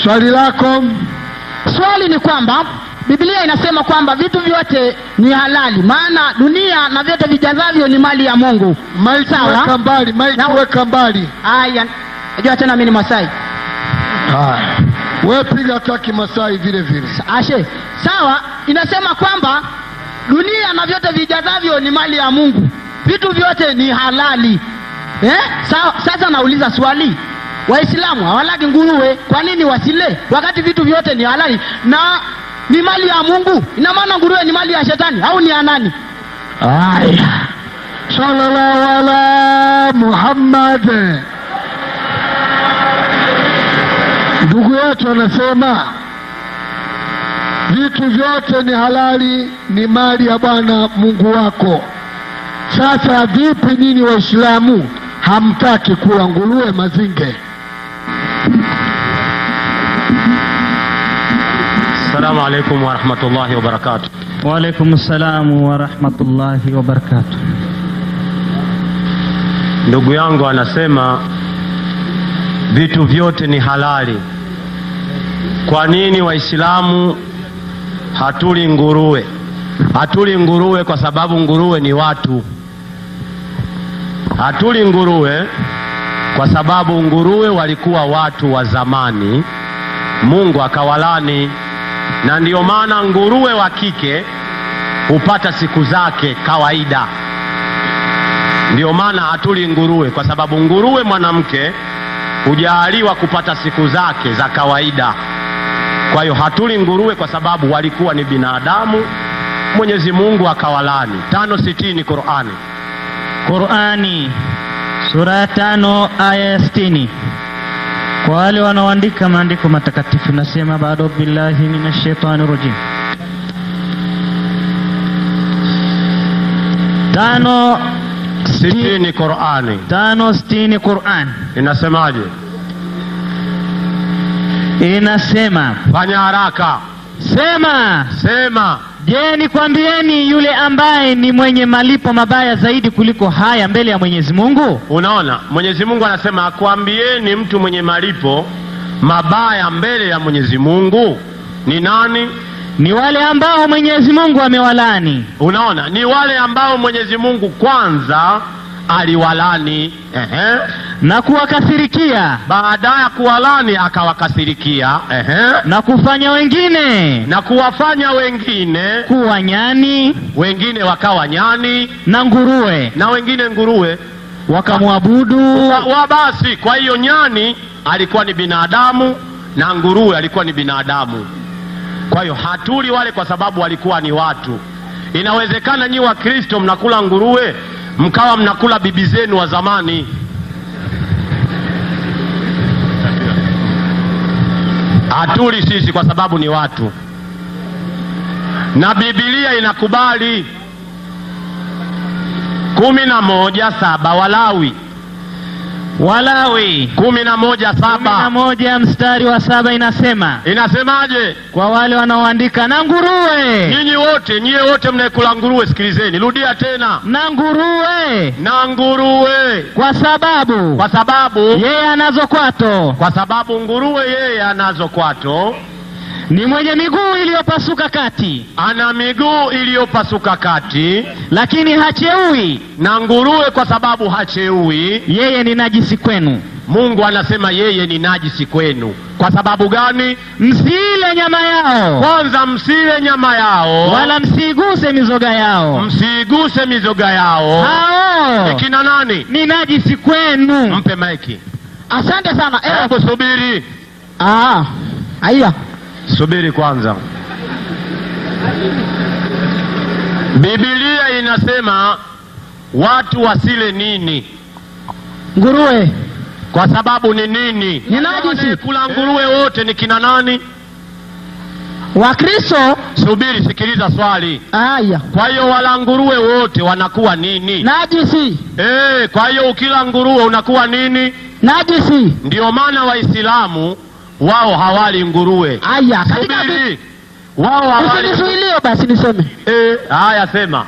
Swali lako? Swali ni kwamba Biblia inasema kwamba vitu vyote ni halali, maana dunia na vyote vijazavyo ni mali ya Mungu. Maiki weka mbali, maiki weka mbali. Haya, najua tena mimi ni Masai. Haya. Wewe piga taki Masai vile vile. Ashe. Sawa, inasema kwamba dunia na vyote vijazavyo ni mali ya Mungu. Vitu vyote ni halali. Sawa, sasa nauliza swali. Waislamu hawalagi nguruwe, kwa nini wasile wakati vitu vyote ni halali na ni mali ya Mungu? Ina maana nguruwe ni mali ya shetani au ni ya nani? Haya. Sallallahu ala Muhammad. Ndugu yetu anasema vitu vyote ni halali, ni mali ya Bwana Mungu wako. Sasa vipi nini Waislamu hamtaki kula nguruwe mazinge? Assalamu alaikum wa rahmatullahi wa barakatuh. Wa alaikum assalam wa rahmatullahi wa barakatuh. Ndugu yangu anasema vitu vyote ni halali. Kwa nini Waislamu hatuli nguruwe? Hatuli nguruwe kwa sababu nguruwe ni watu. Hatuli nguruwe kwa sababu nguruwe walikuwa watu wa zamani, Mungu akawalani, na ndiyo maana nguruwe wa kike hupata siku zake kawaida. Ndiyo maana hatuli nguruwe kwa sababu nguruwe mwanamke hujaaliwa kupata siku zake za kawaida. Kwa hiyo hatuli nguruwe kwa sababu walikuwa ni binadamu, Mwenyezi Mungu akawalani. 5:60 Qur'ani. Qur'ani sura 5 aya 60. Kwa wale wanaoandika maandiko matakatifu nasema ba'du billahi minash shaitani rajim. 5:60 Qur'ani. 5:60 Qur'an. Inasemaje? Inasema, fanya haraka. Sema. Sema. Je, nikwambieni yule ambaye ni mwenye malipo mabaya zaidi kuliko haya mbele ya Mwenyezi Mungu? Unaona, Mwenyezi Mungu anasema akwambieni mtu mwenye malipo mabaya mbele ya Mwenyezi Mungu ni nani? Ni wale ambao Mwenyezi Mungu amewalani. Unaona, ni wale ambao Mwenyezi Mungu kwanza aliwalani, na kuwakasirikia. Baada ya kuwalani akawakasirikia, na kufanya wengine, na kuwafanya wengine kuwa nyani, wengine wakawa nyani na nguruwe, na wengine nguruwe wakamwabudu. Wa basi, kwa hiyo nyani alikuwa ni binadamu na nguruwe alikuwa ni binadamu. Kwa hiyo hatuli wale kwa sababu walikuwa ni watu. Inawezekana nyi wa Kristo mnakula nguruwe mkawa mnakula bibi zenu wa zamani. Hatuli sisi kwa sababu ni watu. Na Biblia inakubali. 11:7 Walawi. Walawi 11:7. 11 mstari wa 7 inasema. Inasemaje? Kwa wale wanaoandika na nguruwe. Nyinyi wote, nyie wote mnaekula nguruwe, sikilizeni. Rudia tena. Na nguruwe. Na nguruwe. Kwa sababu. Kwa sababu yeye anazo kwato. Kwa sababu nguruwe yeye anazo kwato. Ni mwenye miguu iliyopasuka kati. Ana miguu iliyopasuka kati, lakini hacheui. Na nguruwe kwa sababu hacheui, yeye ni najisi kwenu. Mungu anasema yeye ni najisi kwenu. Kwa sababu gani? Msile nyama yao. Kwanza msile nyama yao, wala msiguse mizoga yao. Msiguse mizoga yao. Hao ni kina nani? Ni najisi kwenu. Mpe maiki. Asante sana. Hebu subiri. Aiya. Subiri kwanza. Biblia inasema watu wasile nini? Nguruwe. Kwa sababu ni nini? Ni najisi. Kula nguruwe wote ni kina nani? Wakristo. Subiri, sikiliza swali. Aya. Kwa hiyo wala nguruwe wote wanakuwa nini? Najisi. Kwa hiyo ukila nguruwe unakuwa nini? Najisi. Ndio maana Waislamu wao hawali nguruwe. Aya, katika wao hawali. Usinizuilie basi niseme. Haya sema.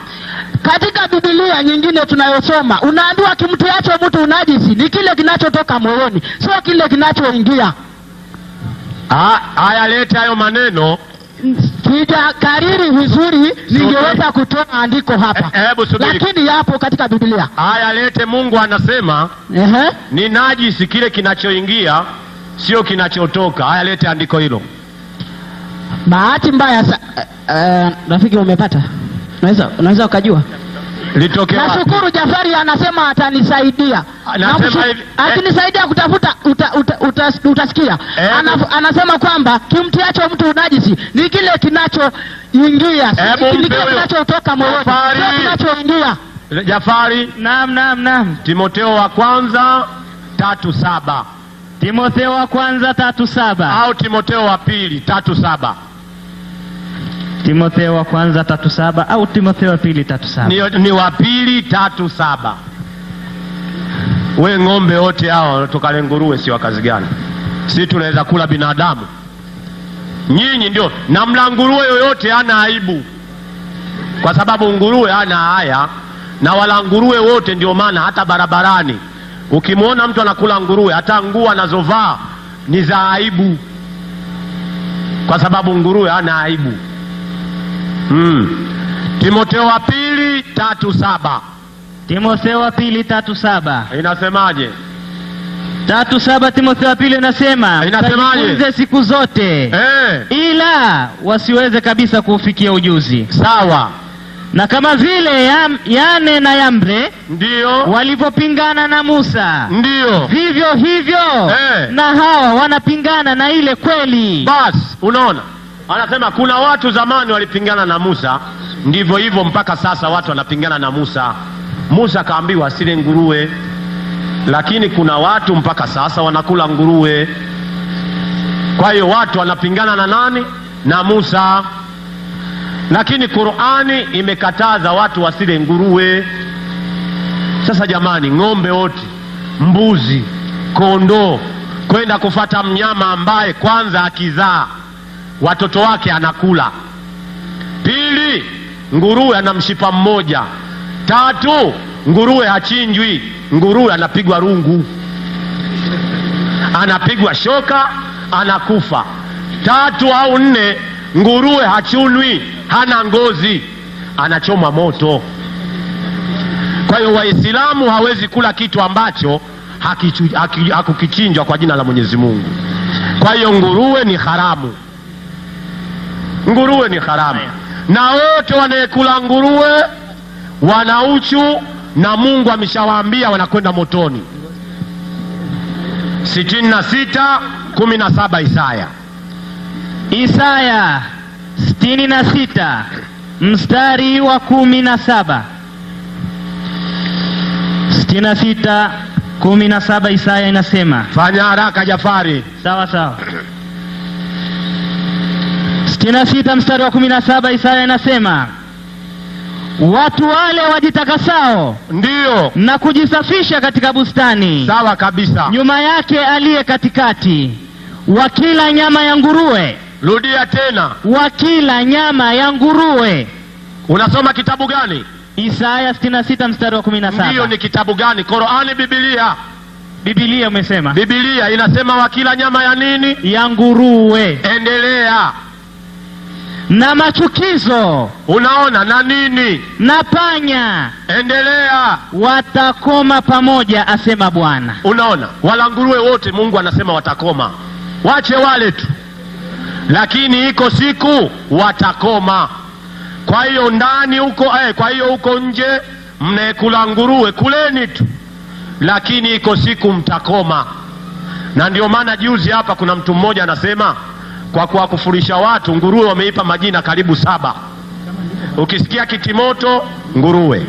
Katika Biblia nyingine tunayosoma unaambiwa kimtiacho mtu unajisi ni kile kinachotoka moyoni, sio kile kinachoingia. Haya, leta hayo maneno. Sijakariri vizuri, ningeweza kutoa andiko hapa. Hebu subiri. Lakini yapo katika Biblia. Haya, lete. Mungu anasema ni najisi kile kinachoingia, sio kinachotoka. Haya, lete andiko hilo. Bahati mbaya rafiki, umepata? Unaweza ukajua? Litokea. Nashukuru Jafari anasema atanisaidia. Akinisaidia kutafuta utasikia. Anasema kwamba kimtiacho mtu unajisi ni kile kinachoingia, ni kile kinachotoka moyoni, sio kinachoingia. Jafari. Naam, naam, naam. Timotheo wa kwanza 3:7. Timotheo wa kwanza 3:7 au Timotheo wa pili 3:7. Timotheo wa kwanza 3:7 au Timotheo wa pili 3:7. Ni wa pili 3:7. We ng'ombe wote hao wanatoka nguruwe si wa kazi gani? Sisi tunaweza kula binadamu. Nyinyi ndio na mla nguruwe yoyote hana aibu. Kwa sababu nguruwe hana haya, na wala nguruwe wote ndio maana hata barabarani ukimuona mtu anakula nguruwe, hata nguo anazovaa ni za aibu. Kwa sababu nguruwe hana aibu. Timotheo wa pili 3:7. Timotheo wa pili 3:7. Inasemaje? 3:7 Timotheo wa pili inasema, inasemaje? Siku zote ila wasiweze kabisa kuufikia ujuzi. Sawa. Na kama vile Yane na Yambre ndio walipopingana na Musa, ndio vivyo hivyo na hawa wanapingana na ile kweli. Bas, unaona? Anasema kuna watu zamani walipingana na Musa, ndivyo hivyo mpaka sasa watu wanapingana na Musa. Musa kaambiwa asile nguruwe, lakini kuna watu mpaka sasa wanakula nguruwe. Kwa hiyo watu wanapingana na nani? Na Musa. Lakini Qur'ani imekataza watu wasile nguruwe. Sasa jamani, ng'ombe wote, mbuzi, kondoo, kwenda kufata mnyama ambaye kwanza akizaa watoto wake anakula. Pili, nguruwe ana mshipa mmoja. Tatu, nguruwe hachinjwi, nguruwe anapigwa rungu, anapigwa shoka, anakufa. Tatu au nne, nguruwe hachunwi, hana ngozi, anachomwa moto. Kwa hiyo Waislamu hawezi kula kitu ambacho hakukichinjwa kwa jina la Mwenyezi Mungu. Kwa hiyo nguruwe ni haramu. Nguruwe ni haramu. Na wote wanayekula nguruwe wana uchu, na Mungu ameshawaambia wanakwenda motoni. 66:17 Isaya. Isaya 66 mstari wa 17. 66:17 Isaya inasema. Fanya haraka Jafari. Sawa sawa. 66 mstari wa 17 Isaya inasema, watu wale wajitakasao ndio na kujisafisha katika bustani. Sawa kabisa. Nyuma yake aliye katikati, wakila nyama ya nguruwe. Rudia tena. Wakila nyama ya nguruwe. Unasoma kitabu gani? Isaya 66 mstari wa 17. Ndio, ni kitabu gani? Qur'ani, Biblia? Biblia umesema. Biblia inasema wakila nyama ya nini? Ya nguruwe. Endelea. Na machukizo. Unaona, na nini? Na panya. Endelea. Watakoma pamoja, asema Bwana. Unaona, wala nguruwe wote Mungu anasema watakoma. Wache wale tu. Lakini iko siku watakoma. Kwa hiyo ndani huko, kwa hiyo huko nje mnekula nguruwe, kuleni tu. Lakini iko siku mtakoma. Na ndio maana juzi hapa kuna mtu mmoja anasema kwa kuwakufurisha watu nguruwe wameipa majina karibu 7. Ukisikia kitimoto nguruwe,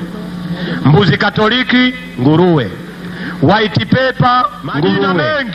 mbuzi Katoliki nguruwe, white paper nguruwe.